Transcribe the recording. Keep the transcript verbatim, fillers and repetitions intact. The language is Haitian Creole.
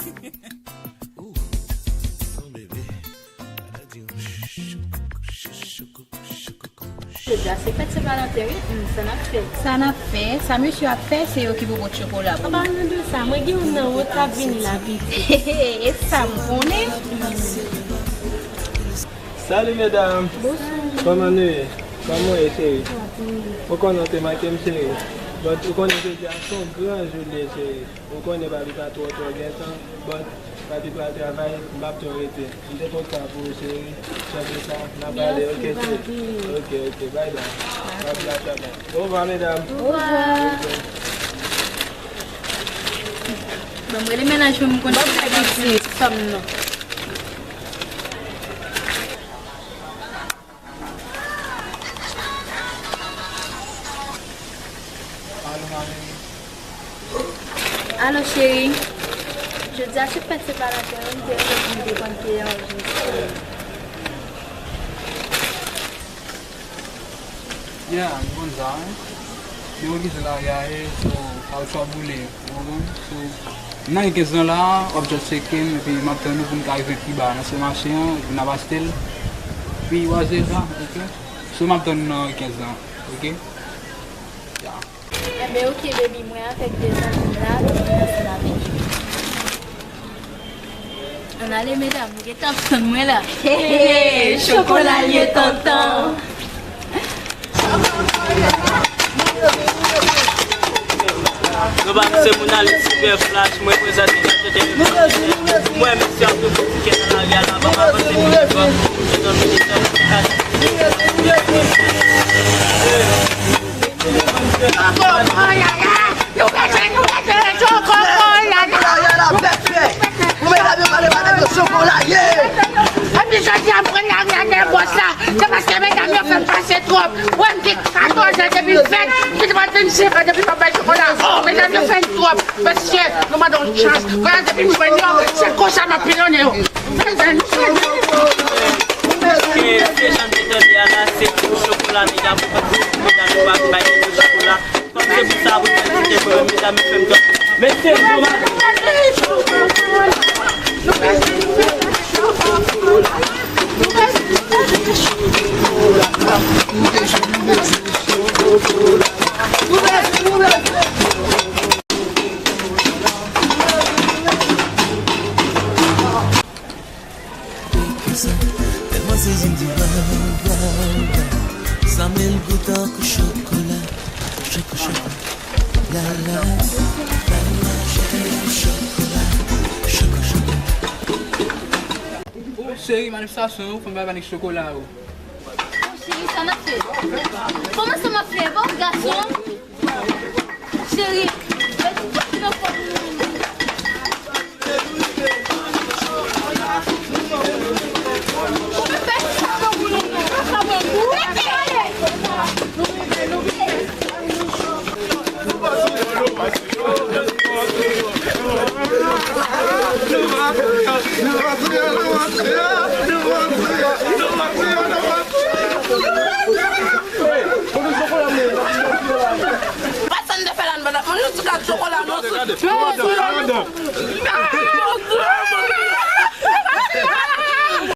Jodi a se fèt Sen Valanten, wi. Hmm, sa n ap fè? Sa n ap fè? Sa mesye ap fè, se yo ki pou pot chokola pou nou. Pa pale de sa, mwen gen youn nan wot k ap vini la, pitit. E sa m konnen. Salut, medam. Bonswa. Kòman nou ye? Kòman w ye, cheri? Ou konnen w te manke m, cheri. But ou konnen jodi a se yon gran jou li ye, cheri. Ou konnen papi pa twò twò gen tan, but papi pral travay, m p ap twò rete. M te pot sa pou ou, cheri. Chante sa, n a pale, oke, cheri? Oke, oke, bye bye. Papi ap travay. Ovwa, medam. Ovwa. Oke. Ban m rele mennaj mwen, m konn ki bagay ti fanm nan. Alo, cheri. Jodi a se fèt Sen Valanten, wi, m te renmen pou m te konn te anjistre. Yeah, m konn sa, wi. Yo ki se lari a ye, so, al chwa boule, ou konprann? So, m nan gen kenz lan la, w ap just tcheke m, epi m ap tann ou pou m ka rive pi ba nan Sen Mache an, epi n ap achte l. Epi w a jere sa, oke? So, m ap tann ou nan kenz lan, oke? Yeah. Enben, oke, baby, mwen avèk de zanmi m la, nou vin ansanm avèk yo. Ann ale, medam, nou gentan ap tann mwen la. Hey, chokola l ye, tonton. Nou pa se moun ale Super Flash, mwen prezante Gadget Entertainment. Mwen, mesye ap tou piti kè nan lari a la, pa avanse nou, mezanmi, mezanmi. Chokola, chokola, chokola, yeah. Epi jodi a, m pran lari a dèyè bòs la. Se paske medam yo fè m pase twòp. Wè, m gen katòz an depi m fèt, ki te pral vennsenk an depi m ap bay chokola. Medam yo fè m twòp. Mesye, nou mande yon chans. Kounye a, depi m jwenn yo, se konsa m ap pilonne yo. E se jan de tande a la, se pou chokola, medam, pou medam yo pa bay de chokola. Kòm se pou sa, pou fè ti kè pou medam yo fè m twòp. Mesye, nou mande. Tèlman sezi m di wow, wow, wow. Sa menm gou tankou chokola, choko, choko. La, la, la, la, chokola, choko, choko. O cheri, manifestasyon yo, fò n bay panik chokola yo. O cheri, sa n ap fè? Kòman sa m ap fè? Bon, gason. Cheri, mete tout nan fò pou nou. Pase n te fè la, n pa t ap manje ti gad chokola non. Gade, gade, gade.